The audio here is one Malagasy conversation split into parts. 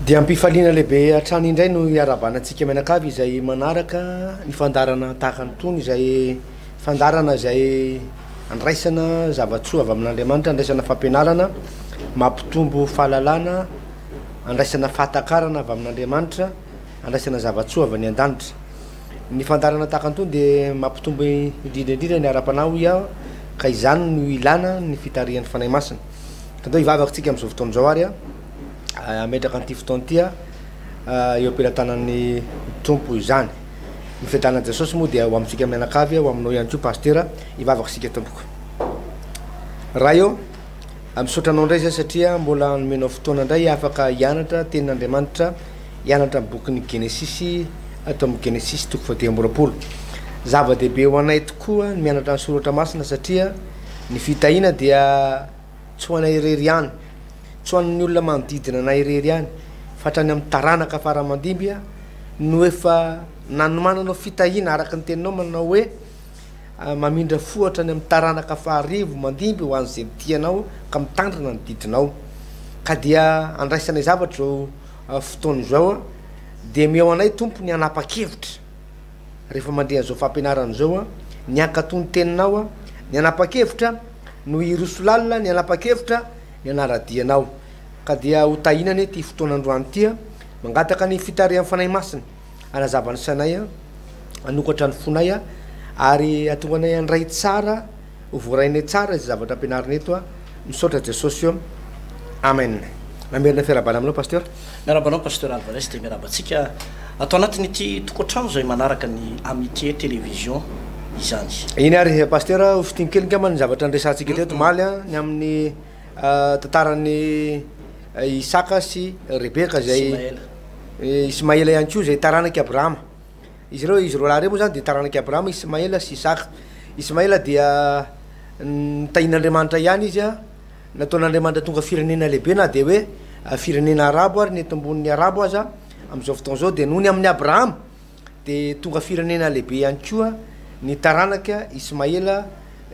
Dia am-pifaliana lehibe hatrany indray no iarahabana antsika mianakavy izay manaraka ny fandaharana tahaka an'itony izay fandaharana izay andraisana zava-tsoa avy amin'Andriamanitra, andraisana fampianarana mampitombo fahalalana, andraisana fahatakarana avy amin'Andriamanitra, andraisana zava-tsoa avy any an-danitra. Ny fandaharana tahaka an'itony dia mampitombo indrindra indrindra ny ara-panahy hoy aho ka izany no ilana ny fitarihan'ny Fanahy Masina. Ka andao hivavaka tsika amin'izao fotoana izao ary hametraka an'ity fotoana ity eo am-pelatanan'ny Tompo izany. Ny fiadanan'i Jesosy moa dia ho amintsika mianakavy, ho aminao ihany koa Pasitera. Hivavaka isika tompoko. Ray ô, misaotra anao indray izay satria mbola nomenao fotoana indray afaka hianatra tenin'Andriamanitra, hianatra ny bokin'ny Genesisy ato amin'ny Genesisy toko faha 25. Zava-dehibe ho anay tokoa ny mianatra ny soratra masina satria ny fitahiana dia tsy ho anay irery ihany, tsy ho an'ny olona manodidina anay irery ihany, fa hatrany amin'ny taranaka fara aman-dimby no efa nanomananao fitahiana araka ny teninao manao hoe mamindra fo hatrany amin'ny taranaka faharivo mandimby ho an'izay mitia anao ka mitandrina ny didinao. Ka dia andraisanay zavatra izao fotoana izao, dia omeo anay Tompo ny hanapa-kevitra. rehefa mandre an'izao fampianarana izao ny hankatò ny teninao, ny hanapa-kevitra no hiroso lalina, ny hanapa-kevitra ny hanara-dia anao. Ka dia ho tahiana anie ity fotoana androany ity, mangataka ny fitarihan'ny Fanahy Masina hanazava ny sainay, hanokatra ny fonay ary hahatonga anay handray tsara, ho voarainay tsara izay zavatra ampianarina eto. Misaotra Jesosy o. Amen. Mamerina fiarahabana aminao Pasteur. Miarahaba anao Pasteur Alvarez dia miarahaba antsika ato anatin'ity tokantrano izay manaraka ny Amitié Télévision izany. Eny ary Pasteur, ho fintiniko kely angamba ny zavatra niresahantsika teto omaly ny amin'ny tantaran'i Isaka sy Rebeka izay Ismaela ihany koa izay taranak'i Abrahama. Izy ireo, izy roalahy ireo moa izany dia taranak'i Abrahama, Ismaela sy Isaka. Ismaela dia nitahian'Andriamanitra ihany izy, nataon'Andriamanitra tonga firenena lehibe na dia hoe firenena arabo ary ny eto ambonin'ny arabo aza amin'izao fotoana izao dia noho ny amin'i Abrahama dia tonga firenena lehibe ihany koa ny taranaka Ismaela,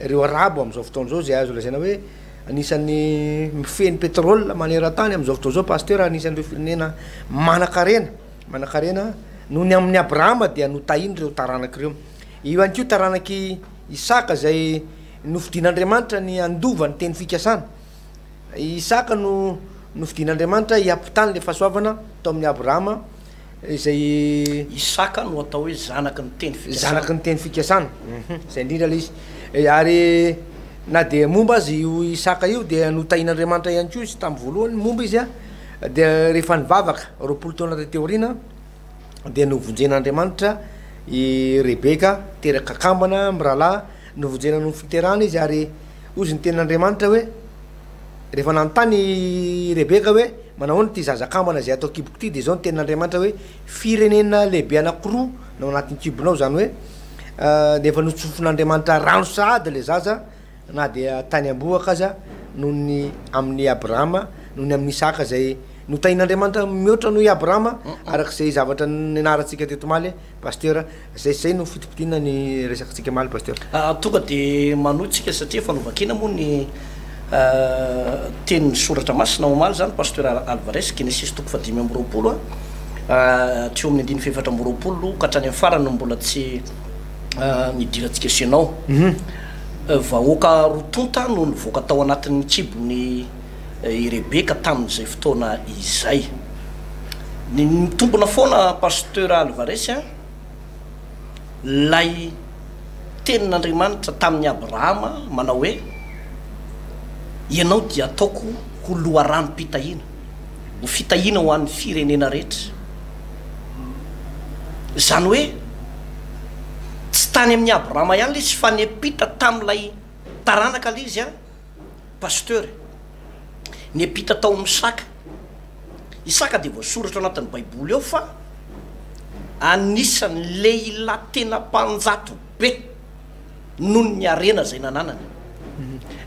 ireo arabo amin'izao fotoana izao izay azo lazaina hoe anisan'ny mifehy ny pétrole maneran-tany amin'izao fotoana izao pasteur, anisan'ireo firenena manan-karena. Manankarena, noho ny amin'i Abrahama dia notahiny ireo taranaka ireo. Eo ihany koa taranak'i Isaka izay nofidin'Andriamanitra ny handova ny teny fikasana. I Isaka no nofidin'Andriamanitra hiampitany ilay fahasoavana tao amin'i Abrahama izay. Isaka no atao hoe zanaky ny teny fikasana. Zanaky ny teny fikasana, izay indrindra ilay izy. Ary na dia momba aza io Isaka io dia notahin'Andriamanitra ihany koa izy tamin'ny voalohany, momba izy Dia rehefa nivavaka, 20 taona taty aoriana, dia novonjen'Andriamanitra i Rebeka, teraka kambana mirahalahy, novonjena noho ny fiterahana izy, ary hozy ny tenin'Andriamanitra hoe, rehefa nanontany i Rebeka hoe, manahoana ity zaza kambana izay ato an-kiboko ity, dia izao ny tenin'Andriamanitra hoe, firenena lehibe anankiroa no ao anatin'ny kibonao, izany hoe, dia efa notsofin'Andriamanitra rano sahady ilay zaza, na dia tany am-bohoka aza, noho ny amin'i Abrahama, noho ny amin'i Isaka izay notahin'Andriamanitra mihoatra noho i Abrahama, araka izay zavatra nianarantsika teto omaly, Pasteur. Izay izay no fotopodina ny resakantsika omaly, Pasteur. Tonga dia manohy tsika satria efa novakiana moa ny tenin'ny soratra masina omaly izany, Pasteur Alvarez, Genesisy toko fahadimy amby 20, hatreo amin'ny andininy fahefatra amby 20 ka hatrany amin'ny farany no mbola tsy nidirantsika sy ianao. Vahoaka roa tonta no nivoaka tao anatin'ny kibon'i Rebeka tamin'izay fotoana izay. Ny mitombina foana Pasteur Alvarez a, ilay tenin'Andriamanitra tamin'i Abrahama manao hoe, Ianao dia ataoko ho loharanom-pitahiana, ho fitahiana ho an'ny firenena rehetra. Izany hoe tsy tany amin'i Abrahama ihany ilay izy fa niampita tamin'ilay taranaka ilay izy an, Pasteur e. Niampita tao amin'i Isaka. Isaka dia voasoratra ao anatin'ny Baiboly ao fa anisan'ny lehilahy tena mpanjato be noho ny harena izay nananany.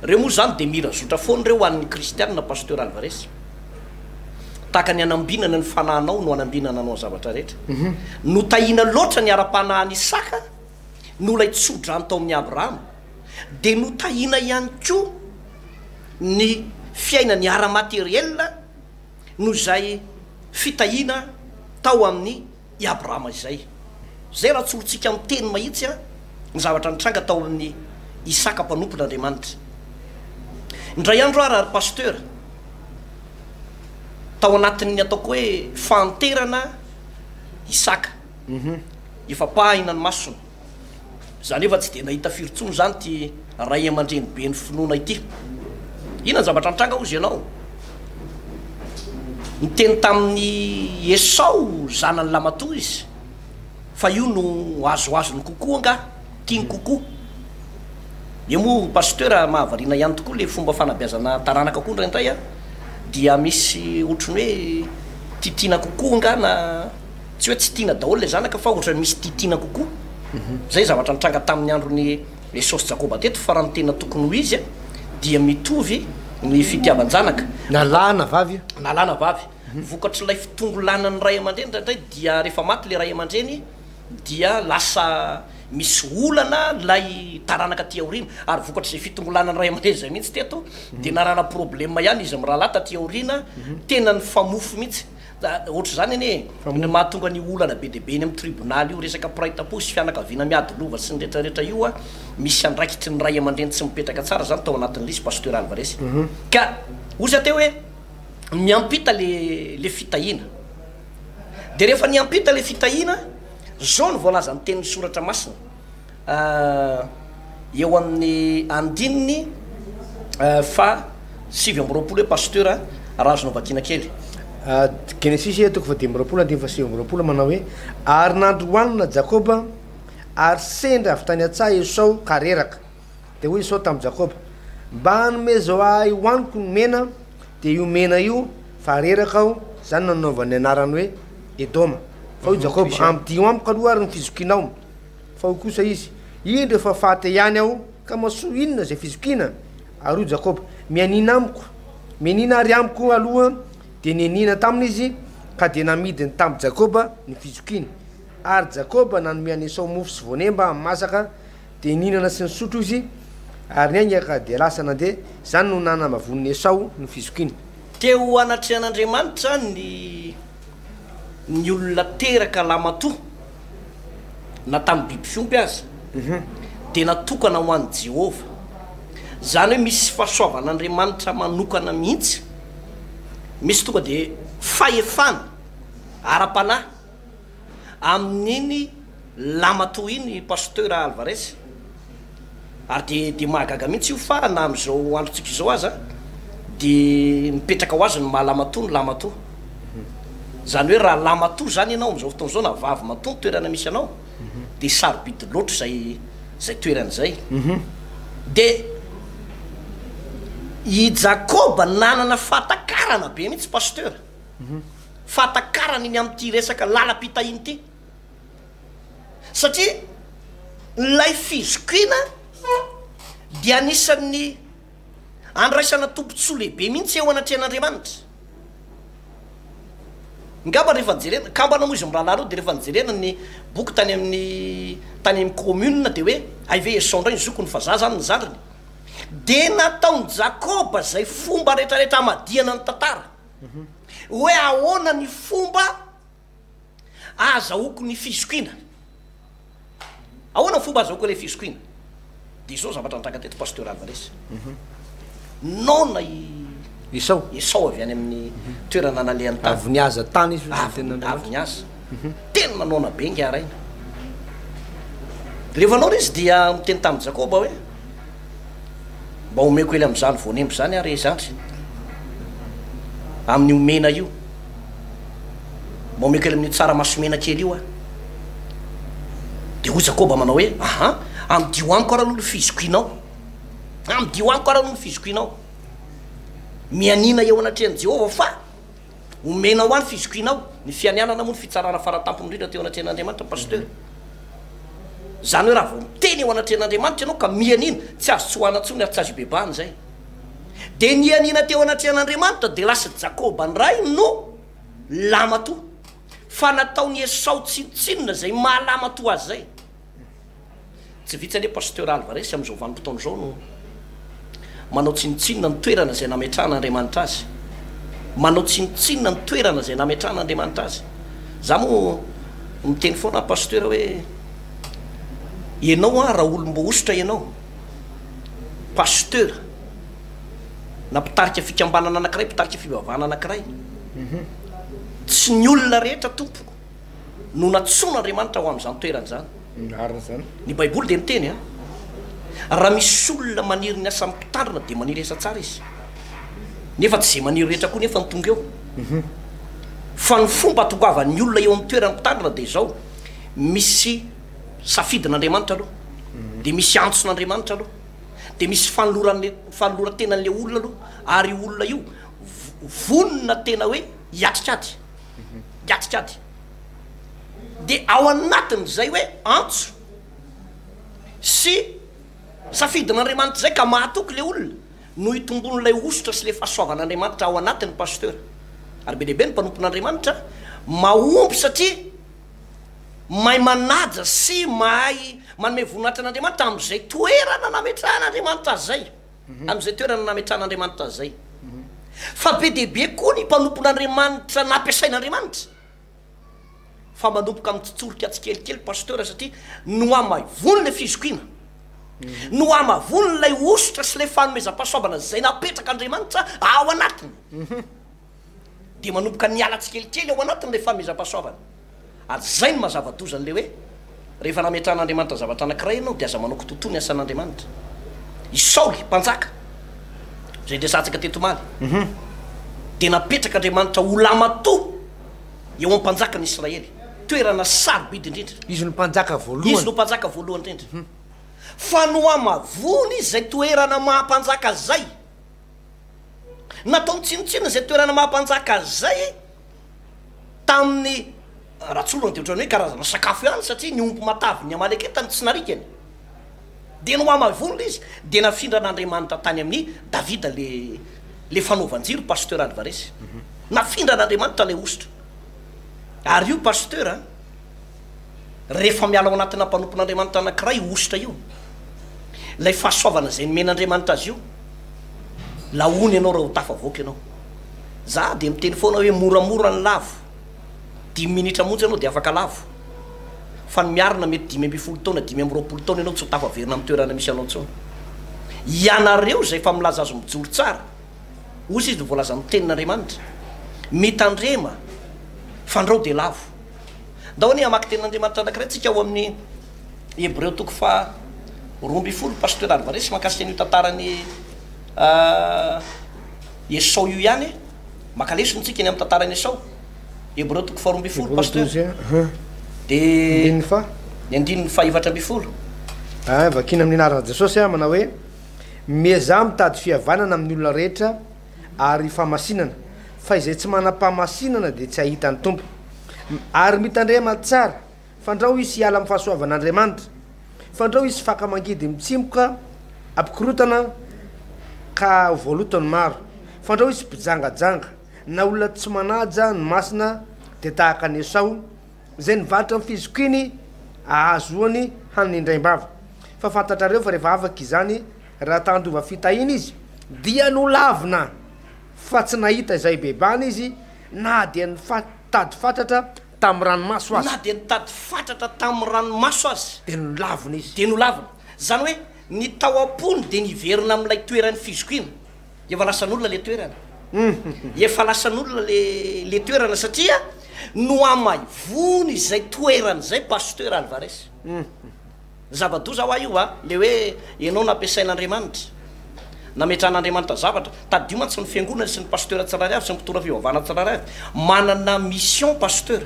Ireo moa izany dia mira zotra foana ireo ho an'ny kristianina Pasteur Alvarez. Tahaka ny hanambinana ny fanahinao no hanambinana anao ny zavatra rehetra. Notahiana loatra ny ara-panahin'i Isaka noho ilay tso-drano tao amin'i Abrahama, dia notahiana ihany koa ny fiainany ara-materiel noho izay. fitahiana tao amin'i Abrahama izay. Izay raha tsorintsika amin'ny teny mahitsy ny zavatra nitranga tao amin'i Isaka mpanompon'Andriamanitra. Indray andro ary ary Pasteur, tao anatin'ny ataoko hoe fahanterana Isaka, efa pahina ny masony, Za nefa tsy dia nahita firy tsony zany ty ray aman-dreny be ny finoana ity. Inona ny zavatra nitranga hozy ianao? Niteny tamin'i Esao zanany lamatoa izy fa io no azoazony kokoa angaha, tiany kokoa. Eo moa Pasteur mahavariana ihany tokoa le fomba fanabeazana taranaka koa indraindray dia misy ohatran'ny hoe tiatiana kokoa angaha na Tsy hoe tsy tiana daholo ilay zanaka fa ohatran'ny misy tiatiana kokoa. Izay zavatra nitranga tamin'ny andron'i Esao sy Jakoba teto fa raha ny tena tokony ho izy dia mitovy ny fitiavan-janaka. Na lahy na vavy io. Na lahy na vavy. Vokatr'ilay fitongolanan'ny ray aman-dreny indraindray dia rehefa maty ilay ray aman-dreny dia lasa misy olana ilay taranaka aty aoriana. Ary vokatr'izay fitongolanan'ny ray aman-dreny izay mihitsy teto dia nanana problème ihany izy mirahalahy taty aoriana, tena nifamofo mihitsy. Ohatr'izany anie e! Ny mahatonga an'io olana be dia be eny amin'ny tribonaly io, resaka mpiray tampo sy fianakaviana miady lova sy ny rehetra rehetra io a, misy andraikitry ny ray aman-dreny tsy mipetraka tsara zany tao anatin'ilay izy Pasteur Alvarez. Ka hoy za teo hoe miampita le le fitahiana. Dia rehefa niampita le fitahiana, zao no voalazan'ny tenin'ny soratra masina. Eo amin'ny andininy faha 29 hoe Pasteur raha azonao vakiana kely. Genesisy toko faha 25 andininy faha 29 manao hoe, Ary nandry hohanina Jakoba, ary sendra avy tany an-tsaha Esao ka reraka. Dia hoy Esao tamin'i Jakoba, Mba anomezo ahy hohaniko ny mena, dia io mena io, fa reraka aho, izany no nanaovany ny anarany hoe Edoma. Fa hoy Jakoba, Ampidio amiko aloha ary ny fizokianao. Fa hoy kosa izy, Indro efa faty ihany aho, ka mahasoa inona izay fizokiana? Ary hoy Jakoba, Mianiana amiko, mianiana àry amiko aloha. Dia nianiana taminy izy, ka dia namidiny tamin'i Jakoba ny fizokiany. Ary Jakoba nanome an'i Esao mofo sy voanemba masaka, dia nihinana sy nisotro izy, ary niainga ka dia lasa nandeha. Izany no nanamavonin'i Esao ny fizokiany. Teo anatrehan'Andriamanitra ny ny olona teraka lamatoa na tamin'ny biby fiompy aza dia natokana ho an'i Jehovah. Izany hoe misy fahasoavan'Andriamanitra manokana mihitsy, misy tonga dia fahefana ara-panahy amin'iny lamatoa iny Pasteur Alvarez. Ary dia dia mahagaga mihitsy io fa na amin'izao androntsika izao aza dia mipetraka ho azy ny maha lamatoa ny lamatoa. Izany hoe raha lamatoa izany ianao amin'izao fotoana izao na vavy matoa ny toerana misy anao dia sarobidy loatra izay izay toerana izay. Dia i Jakoba nanana fahatakarana be mihitsy Pasteur. Fahatakarana iny amin'ity resaka lalam-pitahiana ity. Satria ilay fizokiana dia anisan'ny andraisana tombontsoa lehibe mihitsy eo anatrehan'Andriamanitra. Ngamba rehefa nijerena, kambana moa izy mirahalahy ireo, dia rehefa nijerena ny boky tany amin'ny tany amin'ny commune dia hoe hay ve Esao indray ny zokiny fa za zany ny zandriny. Dia nataon'i Jakoba izay fomba rehetrarehetra hamadihana ny tantara. Hoe ahoana ny fomba ahazahoako ny fizokiana. Ahoana ny fomba ahazahoako ilay fizokiana? Dia izao zavatra nitranga teto Pasteur Alvarez. Noana i Esao. Esao avy any amin'ny toerana nalehany tany. Avy nihaza tany izy hoy ny Avy tenin'Andriamanitra. avy nihaza. Tena noana be ingahy rainy. Rehefa noana izy dia niteny tamin'i Jakoba hoe, Mba omeko ely amin'izany voanemba izany aho re zandry, amin'io mena io. Mba omeko ely amin'io tsaramaso mena kely io aho. Dia hoy Jakoba manao hoe, Aha, amidio amiko ary aloha ny fizokianao. Amidio amiko ary aloha ny fizokianao. Mianiana eo anatrehan'i Jehovah fa omenao ahy ny fizokianao. Ny fianianana moa ny fitsarana faratampony indrindra teo anatrehan'Andriamanitra, Pasteur. Izany hoe raha vao miteny eo anatrehan'Andriamanitra ianao ka mianiana, tsy azo tsoahana intsony ary tsy azo ibebahana izay. Dia nianiana teo anatrehan'Andriamanitra, dia lasa Jakoba indray no lamatoa. Fa nataon'i Esao tsinontsinona izay maha lamatoa azy izay. Tsy vitsy anie Pasteur Alvarez amin'izao vanim-potoana izao no manao tsinontsinona ny toerana izay nametrahan'Andriamanitra azy. Manao tsinontsinona ny toerana izay nametrahan'Andriamanitra azy. Za moa miteny foana Pasteur hoe ianao an raha olom-boahosotra ianao, Pasteur na mpitarika fikambanana anankiray, mpitarika fivavahana anankiray, tsy ny olona rehetra tompoko no nantsoin'Andriamanitra ho amin'izany toerana izany. Marina izany. Ny Baiboly dia miteny an, raha misy olona maniry ny asan'ny mpitandrina dia maniry asa tsara izy. Nefa tsy izay maniry rehetra koa nefa no tonga eo. Fa ny fomba ahatongavan'ny olona eo amin'ny toeran'ny mpitandrina dia izao, misy safidin'Andriamanitra aloha, dia misy antson'Andriamanitra aloha, dia misy fanoloran'le fanoloran-tenan'ilay olona aloha, ary io olona io vonona tena hoe hiatrika ady. Hiatrika ady. Dia ao anatin'izay hoe antso sy safidin'Andriamanitra izay ka mahatoky ilay olona no hitomboan'ilay hosotra sy ilay fahasoavan'Andriamanitra ao anatiny Pasteur. Ary be dia be ny mpanompon'Andriamanitra mahomby satria mahay manaja sy mahay manome voninahitra an'Andriamanitra amin'izay toerana nametrahan'Andriamanitra azy izay. Amin'izay toerana nametrahan'Andriamanitra azy izay. Fa be dia be koa ny mpanompon'Andriamanitra nampiasain'Andriamanitra fa manomboka mitsotsorika tsikelikely Pasteur satria nohamavoiny ilay fizokiana, nohamavoiny ilay hosotra sy ilay fanomezam-pahasoavana izay napetrak'Andriamanitra ao anatiny. Dia manomboka miala tsikelikely ao anatiny ilay fanomezam-pahasoavana. Ary izay no maha zava-doza an'ilay hoe, rehefa nametrahan'Andriamanitra zavatra anankiray ianao dia aza manao kitoatoa ny asan'Andriamanitra. I Saoly, mpanjaka, izay niresahantsika teto omaly, dia napetrak'Andriamanitra ho lamatoa eo amin'ny mpanjakan'i Israely, toerana sarobidy indrindra. Izy no mpanjaka voalohany. Izy no mpanjaka voalohany indrindra. Fa nohamavoiny izay toerana maha mpanjaka izay. Nataony tsinontsinona izay toerana maha mpanjaka azy izay tamin'ny, raha tsorina dia ohatran'ny hoe karazana sakafo ihany satria ny omby matavin'ny Amalekita no tsy narikany. Dia nohamavoina izy, dia nafindran'Andriamanitra tany amin'i Davida le le fanaovan-jiro, Pasteur Alvarez. Nafindran'Andriamanitra ilay hosotra. Ary io Pasteur a, Rehefa miala ao anatina mpanompon'Andriamanitra anankiray io hosotra io, ilay fahasoavana izay nomen'Andriamanitra azy io, lahoany ianao raha ho tafavoaka ianao. Za dia miteny foana hoe moramora ny lavo, dimy minitra monja ianao dia afaka lavo, fa ny miarina mety 15 taona, 25 taona ianao tsy ho tafaverina amin'ny toerana misy anao intsony. Ianareo izay efa milaza azy mijoro tsara, hoy izy no voalazan'ny tenin'Andriamanitra, mitandrema fandrao dia lavo. Ndao anie hamaky tenin'Andriamanitra anankiray tsika ao amin'ny Hebreo toko faha 12, Pasteur Alvarez mahakasika an'io tantaran'i Esao io ihany, maka lesona tsika ny amin'ny tantaran'i Esao. Hebreo toko faha 12, Pasteur. Dia Andininy faha? Ny andininy faha 14. Ah, vakina amin'ny anaran'i Jesosy aho manao hoe, Miezaha mitady fihavanana amin'ny olona rehetra ary fahamasinana, fa izay tsy manam-pahamasinana dia tsy hahita ny Tompo. Ary mitandrema tsara, fandrao hisy hiala amin'ny fahasoavan'Andriamanitra, fandrao hisy faka mangidy mitsimoka hampikorotana ka ho voaloto ny maro, fandrao hisy mpijangajanga, na olona tsy manaja ny masina dia tahaka an'i Esao, izay nivarotra ny fizokiany ahazoany hanina indraim-bava. Fa fantatrareo fa rehefa afaka izany, raha ta handova fitahiana izy, dia nolavina fa tsy nahita izay hibebahana izy, na dia nitady fatratra tamin'ny ranomaso aza. Na dia nitady fatratra tamin'ny ranomaso aza. Dia nolavina izy. Dia nolavina. Izany hoe, ny tao am-pony dia niverina amin'ilay toeran'ny fizokiana. Efa lasan'olona ilay toerana. Efa lasan'olona ilay toerana satria nohamaivoiny izay toerana izay Pasteur Alvarez. Zava-doza hoa io a, le hoe ianao nampiasain'Andriamanitra, nametrahan'Andriamanitra zavatra, tadidio mantsy ny fiangonana sy ny pasteur tsirairay avy sy ny mpitondra fivavahana tsirairay avy, manana mission pasteur,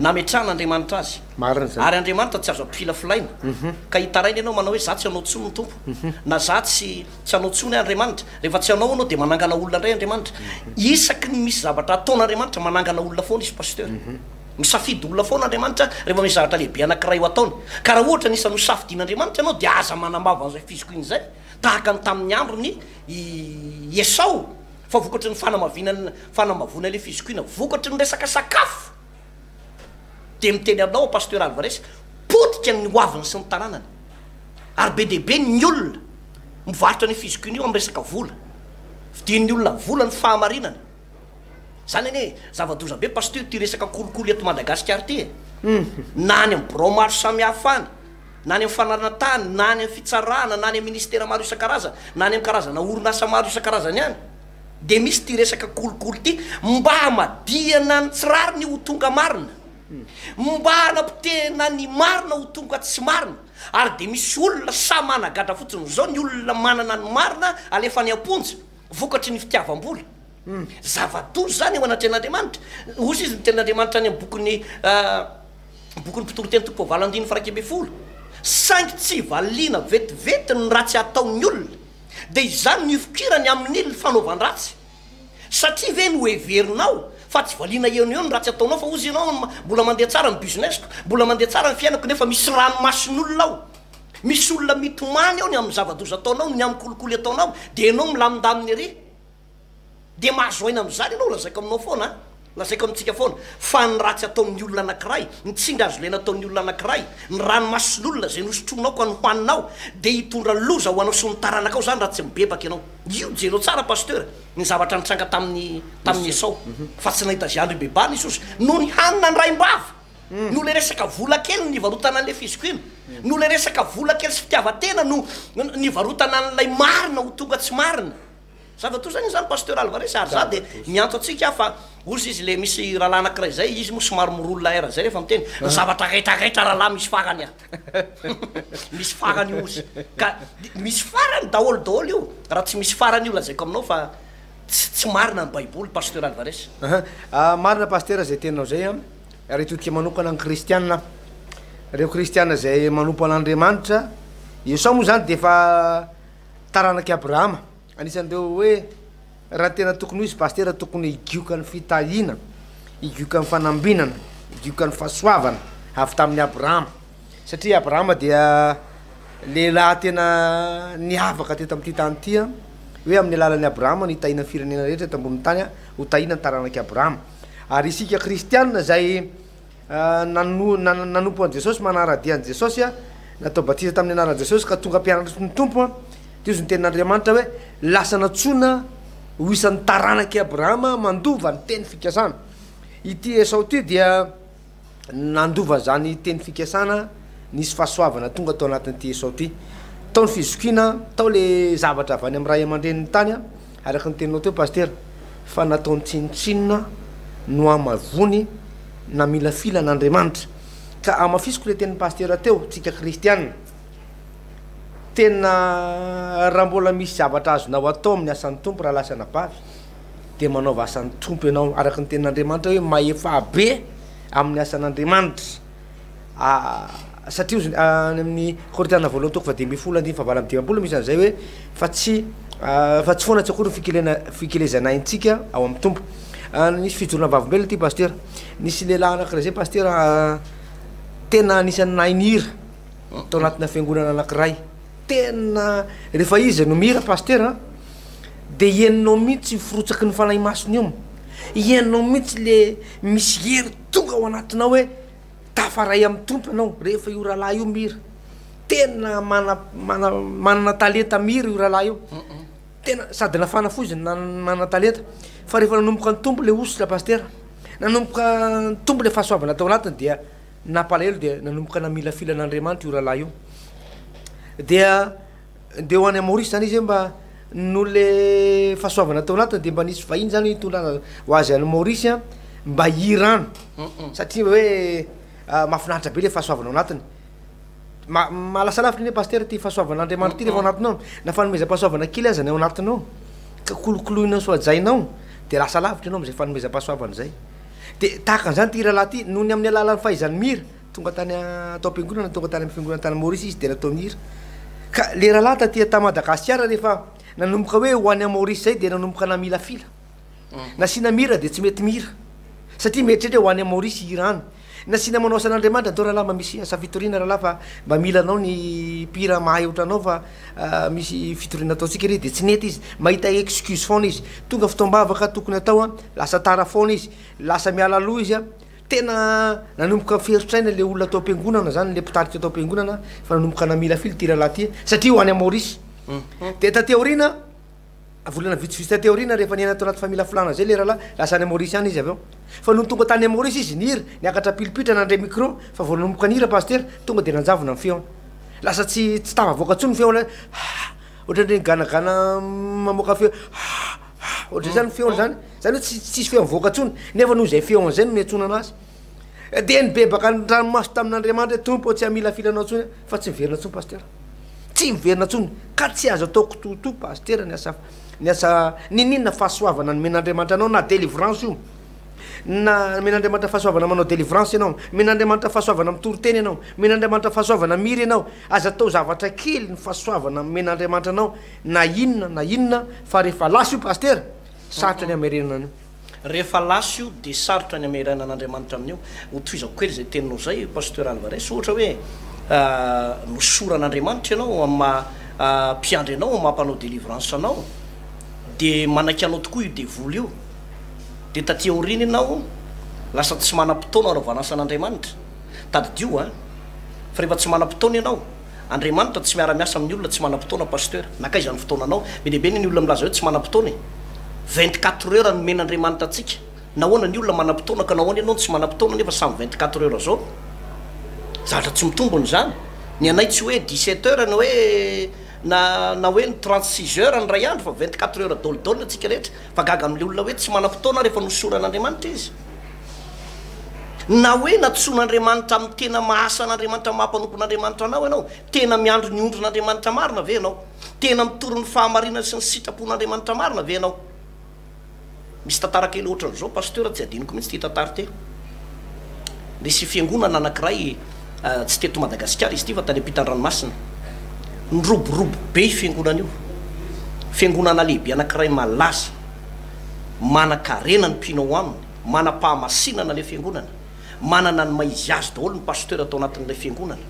nametrahan'Andriamanitra azy, Marina izany. ary Andriamanitra tsy azo ampifilafilaina, ka hitaraina ianao manao hoe za tsy hanao tsony ny Tompo, na za tsy tsy hanao tsony aho Andriamanitra, rehefa tsy hanao anao dia manangana olona indray Andriamanitra, isaky ny misy zavatra ataon'Andriamanitra manangana olona foana izy pasteur. Misafidy olona foana Andriamanitra rehefa misy zavatra lehibe anankiray ho ataony. Ka raha ohatra anisan'ny hosafidian'Andriamanitra ianao dia aza manambavo an'izay fizokiana izay, tahaka ny tamin'ny andron'i i Esao, fa vokatry ny fanamavinana fanamavoana ilay fizokiana, vokatry ny resaka sakafo, dia miteny aminao aho Pasteur Alvarez, potika ny hoaviny sy ny taranany. Ary be dia be ny olona mivarotra an'io fizokiana io amin'ny resaka vola. Vidian'ny olona vola ny fahamarinana. Zany anie zava-doza be Pasteur ty resaka kolikoly eto Madagasikara ty e! Na any amin'ny birao maro samihafa any, na any amin'ny fananan-tany, na any amin'ny fitsarana, na any amin'ny ministera maro isan-karazany, na any amin'ny karazana orinasa maro isan-karazany any dia misy ity resaka kolikoly ity mba hamadihana ny tsy rariny ho tonga marina, mba hanapotehana ny marina ho tonga tsy marina ary dia misy olona sahy managadra fotsiny izao ny olona manana ny marina alefa any am-ponja vokatry ny fitiavam-bola. Zava-doza izany eo anatrehan'Andriamanitra. Hoy izy ny tenin'Andriamanitra any amin'ny bokin'ny bokin'ny Mpitoriteny toko fahavalo andininy faha 11, Saingy tsy valiana vetivety ny ratsy ataon'ny olona, dia izany no ifikirany amin'ny fanaovan-dratsy. Satria ve noheverinao fa tsy valiana eo no eo ny ratsy ataonao fa hozy ianao mbola mandeha tsara ny business-ko, mbola mandeha tsara ny fiainako nefa misy ranomason'olona ao. Misy olona mitomany ao ny amin'ny zava-doza ataonao, ny amin'ny kolikoly ataonao, dia ianao milamindamina ery. Dia mahazo aina amin'izany ianao, lazaiko aminao foana an, lazaiko amintsika foana, fa ny ratsy ataon'ny olona anankiray, ny tsindry azo lena ataon'ny olona anankiray, ny ranomason'olona izay nosotroinao ka nohaninao, dia hitondra loza ho anao sy ny taranakao izany raha tsy mibebaka ianao. Io jereo tsara Pasteur, ny zavatra nitranga tamin'ny tamin'i Esao, fa tsy nahita izay andro hibebahana Jesosy, nony hanina ny raim-bava, noho ilay resaka vola kely nivarotana an'ilay fizokiana, noho ilay resaka vola kely sy fitiavan-tena no nivarotana an'ilay marina ho tonga tsy marina. Zava-doza anie zany Pasteur Alvarez ary za de miantso antsika aho fa ozy izy le misy rahalahy anakiray zay izy moa somary mi-roule air zay rehefa miteny ny zavatra rehetra rehetra rahalahy misy farany a misy farany io ozy ka misy farany daholo daholo io raha tsy misy farany io lazaiko aminao fa tsy tsy marina ny baiboly Pasteur Alvarez. Aha, marina Pasteur zay teninao zay an, ary hitodika manokana ny kristiana aho, reo kristiana zay manompo an'Andriamanitra, Esao moa zany de efa taranak'i Abrahama. Anisan'ireo hoe raha tena tokony ho izy pasitera tokony higioka ny fitahiana, higioka ny fanambinana, higioka ny fahasoavana avy tamin'i Abrahama. Satria Abrahama dia lehilahy tena niavaka teto amin'ity tany ity, hoe amin'ny alalan'i Abrahama no hitahiana ny firenena rehetra eto ambonin'ny tany, ho tahiana ny taranak'i Abrahama. Ary isika kristiana izay Nano, nanompo an'i Jesosy, manara-dia an'i Jesosy, natao batisa tamin'ny anaran'i Jesosy ka tonga mpianatry ny Tompo, dia hozy ny tenin'Andriamanitra hoe, lasa nantsoina ho isan'ny taranak'i Abrahama mandova ny teny fikasana. Ity Esao ity dia nandova izany teny fikasana, nisy fahasoavana tonga tao anatin'ity Esao ity. Tao ny fizokiana, tao le zavatra avy any amin'ny ray aman-dreniny tany, Araka ny teninao teo Pasitera, fa nataony tsinontsinona nohamavoiny namilafila an'Andriamanitra. Ka hamafisiko le tenin'i Pasitera teo, tsika kristiana, tena raha mbola misy zavatra azonao atao amin'ny asan'ny Tompo rahalahy sy anabavy, dia manaova asan'ny Tompo ianao, araka ny tenin'Andriamanitra hoe mahefaha be amin'ny asan'Andriamanitra. Satria hozy any amin'ny Korintiana voalohany toko faha-15 andininy faha-58 misy an'izay hoe fa tsy fa tsy foana tsy akory ny fikelena fikelezana aintsika ao amin'ny Tompo. Nisy fijoroana vavolombelona ity pasitera. Nisy lehilahy anankiray izay pasitera tena anisan'ny nahay nihira tao anatina fiangonana anankiray. Tena rehefa izy no mihira pasitera dia henonao mihitsy firotsaky ny Fanahy Masina io. Henonao mihitsy le misy hery tonga ao anatinao hoe tafaray amin'ny Tompo ianao rehefa io rahalahy io mihira. Tena mana mana manana talenta mihira io rahalahy io. Tena sady nafana fo izy no manana talenta. Fa rehefa nanomboka nitombo le hosotra pasitera, nanomboka nitombo le fahasoavana tao anatiny dia nampalahelo dia nanomboka namilafila an'Andriamanitra io rahalahy io. Dia Ndeha ho any Maurice zany izy hoe mba noho le fahasoavana tao anatiny de mba nisy vahiny zany hitondra ho azy any Maurice an, mba hihira any satria hoe mahafinaritra be le fahasoavana ao anatiny. Ma- mahalasa lavitra anie pasitera ty fahasoavan'Andriamanitra ty rehefa ao anatinao, na fanomezam-pahasoavana kely aza ny ao anatinao ka kolokoloinao sy hajainao de lasa lavitra ianao am'zay fanomezam-pahasoavana zay. De tahaka an'izany ty rahalahy ty, noho ny amin'ny alalan'ny fahaizany mihira, Tonga tany tao am-piangonana, tonga tany amin'ny fiangonana tany Maurice izy dia natao nihira. Ka le rahalahy taty ta Madagasikara rehefa nanomboka hoe ho any Maurice zay dia nanomboka namilafila. Nasiana mihira dia tsy mety mihira. Satria mieritreritra hoe ho any Maurice hihira any. Nasiana manao asan'Andriamanitra, ndao rahalahy mba misy asa fitoriana rahalahy fa mba mila anao ny mpihira mahay ohatranao fa misy fitoriana ataontsika ery dia tsy nety izy. Mahita excuse foana izy. Tonga fotoam-bavaka tokony atao, lasa tara foana izy. Lasa miala aloha izy. Tena nanomboka niferotra aina le olona tao am-piangonana zany, le mpitarika tao am-piangonana fa nanomboka namilafila ity rahalahy ity satria ho any Maurice. Dia taty aoriana, Volana vitsivitsy taty aoriana, rehefa niaina tao anaty familafilana izay ilay rahalahy, lasa any Maurice any izy avy eo. Fa nony tonga tany Maurice izy, nihira, niakatra pilipitra, nandray micro, fa vao nanomboka nihira Pasitera, tonga dia nanjavona ny feony. Lasa tsy tsy tafavoaka intsony ny feony, ha, ohatran'ireny ganagana mamoaka feo, ha, ha, ohatr'izay izany ny feony izany. Izany hoe tsy tsisy feo mivoaka intsony, nefa noho izay feony izay no niantsoana anazy. Dia nibebaka an-dranomaso tamin'Andriamanitra hoe, Tompo ô, tsy hamilafila anao intsony aho, fa tsy niverina intsony Pasitera. Tsy miverina intsony ka tsy azo atao kitoatoa pasitera ny asa ny asa niniana fahasoavana nomen'Andriamanitra anao na délivrance io na nomen'Andriamanitra fahasoavana manao délivrance ianao nomen'Andriamanitra fahasoavana mitory teny ianao nomen'Andriamanitra fahasoavana mihira ianao aza atao zavatra kely ny fahasoavana nomen'Andriamanitra anao na inona na inona fa rehefa lasa io pasitera sarotra ny hamerenana an'io. Rehefa lasa io dia sarotra ny hamerenana an'Andriamanitra amin'io. Ho tohizako kely izay teninao izay Pasteur Alvarez, ohatra hoe nosoran'Andriamanitra ianao amin'ny maha mpiandry anao, amin'ny maha mpanao délivrance anao, dia manaiky anao tokoa io devoly io, dia taty aoriana ianao lasa tsy manam-potoana hanaovana asan'Andriamanitra. Tadidio an, fa rehefa tsy manam-potoana ianao, Andriamanitra tsy miara-miasa amin'ny olona tsy manam-potoana Pasteur. Nankaiza ny fotoananao? Be dia be anie ny olona milaza hoe tsy manam-potoana e! 24 heures nomen'Andriamanitra antsika. Nahoana ny olona manam-potoana ka nahoana ianao no tsy manam-potoana nefa samy 24 heures zao? Zavatra tsy mitombona izany. Ny anay tsy hoe 17 heures na hoe na na hoe ny 36 heures ny iray andro fa 24 heures daholo daholo ny antsika rehetra. Fa gaga amin'ilay olona hoe tsy manam-potoana rehefa nosoran'Andriamanitra izy. Na hoe nantsoin'Andriamanitra amin'ny tena maha asan'Andriamanitra maha mpanompon'Andriamanitra anao ianao, tena miandry ny ondrin'Andriamanitra marina ve ianao? Tena mitory ny fahamarinana sy ny sitrapon'Andriamanitra marina ve ianao? Misy tantara kely ohatran'izao Pasteur, tsy adinoko mihitsy ity tantara ity. Nisy fiangonana anankiray tsy teto Madagasikara izy ity fa tany ampitan-dranomasina. Niroborobo be io fiangonana io. Fiangonana lehibe anankiray malaza, manan-karena ny mpino ao aminy. Manam-pahamasinana ilay fiangonana. Manana ny maha izy azy daholo ny pasteur tao anatin'ilay fiangonana.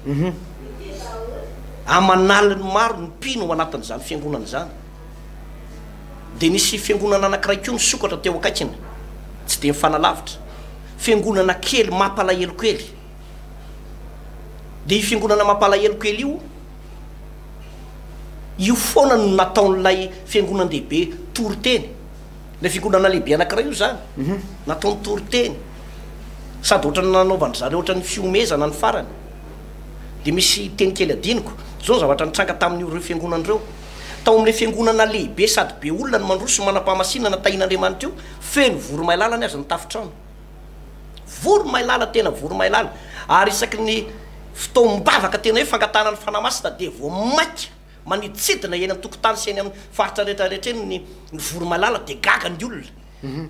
Aman'aliny maro ny mpino ao anatin'izany fiangonana izany. Dia nisy fiangonana anankiray koa nisokatra teo akaikiny, tsy dia nifanalavitra. Fiangonana kely mampalahelo kely. Dia io fiangonana mampalahelo kely io, io foana no nataon'ilay fiangonan-dehibe toriteny. Ilay fiangonana lehibe anankiray io izany, nataony toriteny, sady ohatran'ny nanaovan-dry zareo ohatran'ny fihomehezana ny farany. Dia misy teny kely adinoko, izao ny zavatra nitranga tamin'ireo fiangonana ireo. Tao amin'ilay fiangonana lehibe sady be olona no mandroso manam-pahamasinana tahian'Andriamanitra io, feno voromailala ny azy ny tafontrano. Voromailala, tena voromailala. Ary isaky ny fotoam-bavaka tena hoe fangatahana ny Fanahy Masina dia vao mainka Maniditsidina eny an-tokotany sy eny amin'ny faritra rehetra rehetra eny ny ny voromailala dia gaga ny olona,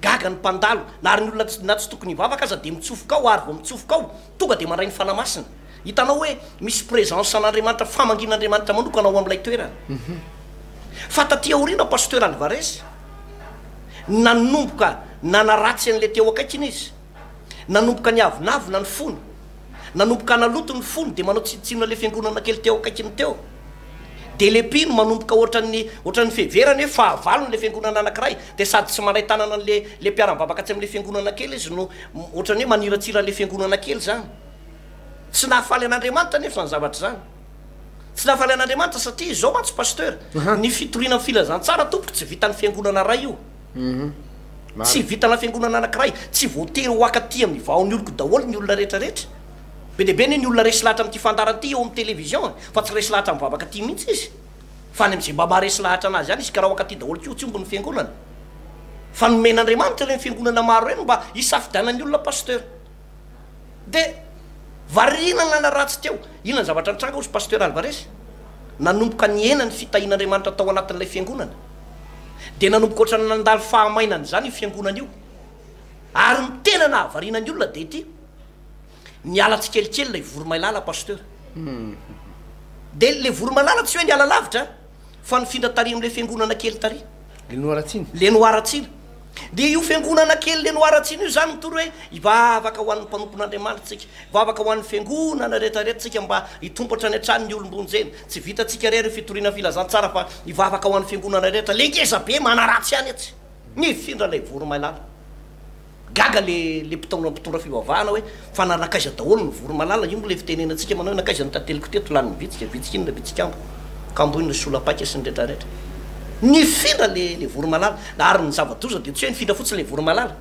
gaga ny mpandalo, na ary ny olona tsy na tsy tokony hivavaka aza dia mitsofoka ao ary vao mitsofoka ao tonga dia mandray ny Fanahy Masina. Hitanao hoe misy présence an'Andriamanitra, famangian'Andriamanitra manokana ao amin'ilay toerana. Fa taty aoriana Pasteur Alvarez nanomboka nanaratsy an'ilay teo akaikiny izy, nanomboka niavonavona ny fony. Nanomboka naloto ny fony dia manao tsinontsinona ilay fiangonana kely teo akaikiny teo. Dia ilay mpino manomboka ohatran'ny ohatran'ny fiheverany hoe fahavalony ilay fiangonana anankiray dia sady tsy mandray tanana an'ilay ilay mpiara-mivavaka atsy amin'ilay fiangonana kely izy no ohatran'ny hoe maniratsira an'ilay fiangonana kely izany. Tsy nahafaly an'Andriamanitra anefa izany zavatra izany. Tsy nahafaly an'Andriamanitra satria izao mantsy Pasteur, ny fitoriana ny filazantsara tompoko tsy vitan'ny fiangonana iray io. Tsy vitana fiangonana anakiray, tsy voatery ho haka aty amin'ny vahon'ny oloko daholo ny olona rehetra rehetra. Be dia be anie ny olona resy lahatra amin'ity fandaharana ity eo amin'ny télévision e, fa tsy resy lahatra mivavaka aty mihitsy izy. Fa any amin'izay mba maharesy lahatra anazy any izy ka raha ho haka aty daholo koa tsy omby ny fiangonana. Fa nomen'Andriamanitra ireny fiangonana maro ireny mba hisafidianan'ny olona pasteur. Dia variana nanaratsy teo. Inona ny zavatra nitranga hozy Pasteur Alvarez? Nanomboka nihena ny fitahian'Andriamanitra tao anatin'ilay fiangonana. Dia nanomboka ohatran'ny nandalo fahamainana izany io fiangonana io. Ary ny tena nahavariana ny olona dia ity, niala tsikelikely ilay voromailala Pasteur. Dia ilay voromailala tsy hoe niala lavitra fa nifindra tary amin'ilay fiangonana kely tary. Le noharatsiana. Le noharatsiana. Dia io fiangonana kely le noharatsiana io izany mitory hoe hivavaka ho an'ny mpanompon'Andriamanitra tsika, hivavaka ho an'ny fiangonana rehetra rehetra tsika mba hitombo hatrany hatrany ny olom-bonjena. Tsy vitantsika irery ny fitoriana ny filazantsara fa hivavaka ho an'ny fiangonana rehetra. Le ngeza be manaratsy ihany etsy. Nifindra ilay voromailala. Gaga le le mpitaona mpitondra fivavahana hoe fa nanakaiza daholo ny voromalala, io moa le fitenenantsika manao hoe nankaiza ny tanteliko teto lanin'ny vitsika, vitsika inona vitsik'ambo, kambo inona solapaika sy ny retraretra. Nifindra le le voromalala, ary ny zava-doza dia tsy hoe nifindra fotsiny le voromalala,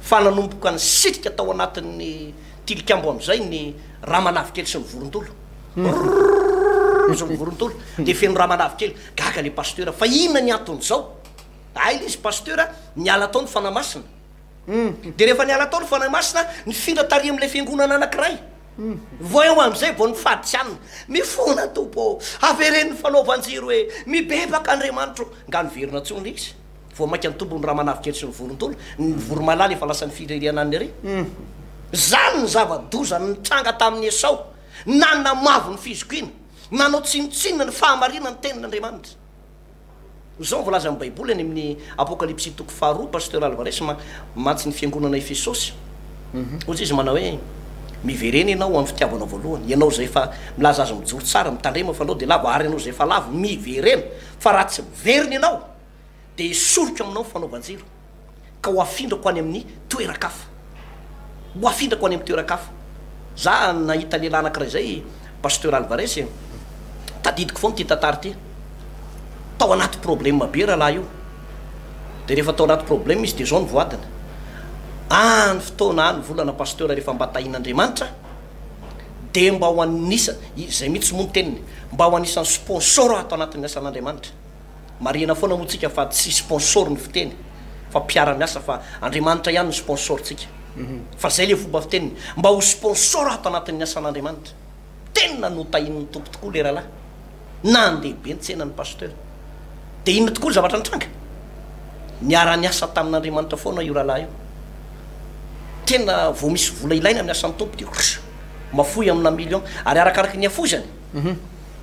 fa nanomboka nisitrika tao anatin'ny tilikambo amin'izay ny ramanavy kely sy ny vorondolo. Rrrrrrrr ozy ny vorondolo, dia feno ramanavy kely. Gaga le pasteur, fa inona ny anton'izao? Hay le izy pasteur, niala tao ny Fanahy Masina. Dia rehefa niala tao ny Fanahy Masina, nifindra tary amin'ilay fiangonana anankiray. Vao eo amin'izay vao nifady tsy aminy. Mifona Tompo ô! Avereno ny fanaovan-jiro e! Mibebaka Andriamanitra ô! Nga niverina intsony ilay izy? Vao mainka nitombo ny ramanavy kely sy ny vorondolo, ny voromailala efa lasa nifiririana any ery. Izany ny zava-doza nitranga tamin'i Esao, nanamavo ny fizokiana, nanao tsinontsinona ny fahamarinan'ny Tenin'Andriamanitra. Izao no voalazan'ny Baiboly any amin'ny Apokalypsy toko faharoa, Pasteur Alvarez mantsy ny fiangonana Efesosy. Hoy izy manao hoe, Miverena ianao ho amin'ny fitiavanao voalohany, ianao izay efa milaza azy mijoro tsara, mitandrema fandrao dia lavo, ary ianao izay efa lavo, miverena, fa raha tsy miverina ianao, dia esoriko aminao ny fanaovan-jiro, ka ho afindrako any amin'ny toeran-kafa. Ho afindrako any amin'ny toeran-kafa. Za nahita lehilahy anankiray izay, Pasteur Alvarez e, tadidiko foana ity tantara ity. Tao anaty problème be rahalahy io. Dia rehefa tao anaty problème izy dia izao no voadiny. Any fotoana, any volana Pasteur rehefa mba tahian'Andriamanitra, dia mba ho anisa, izay mihitsy moa ny teniny, mba ho anisan'ny sponsor ato anatin'ny asan'Andriamanitra. Marihina foana moa tsika fa tsy sponsor ny fiteny fa mpiara-miasa fa Andriamanitra ihany no sponsor tsika. Fa zay le fomba fiteniny. Mba ho sponsor ato anatin'ny asan'Andriamanitra. Tena notahian'ny Tompo tokoa le rahalahy. Nandeha be ny tsenan'ny pasteur. De inona tokoa ny zavatra nitranga? Niara-niasa tamin'Andriamanitra foana io rahalahy io. Tena vao misy vola ilaina amin'ny asan'ny Tompo dia mafoy amina million. Ary arakaraky ny hafoizany.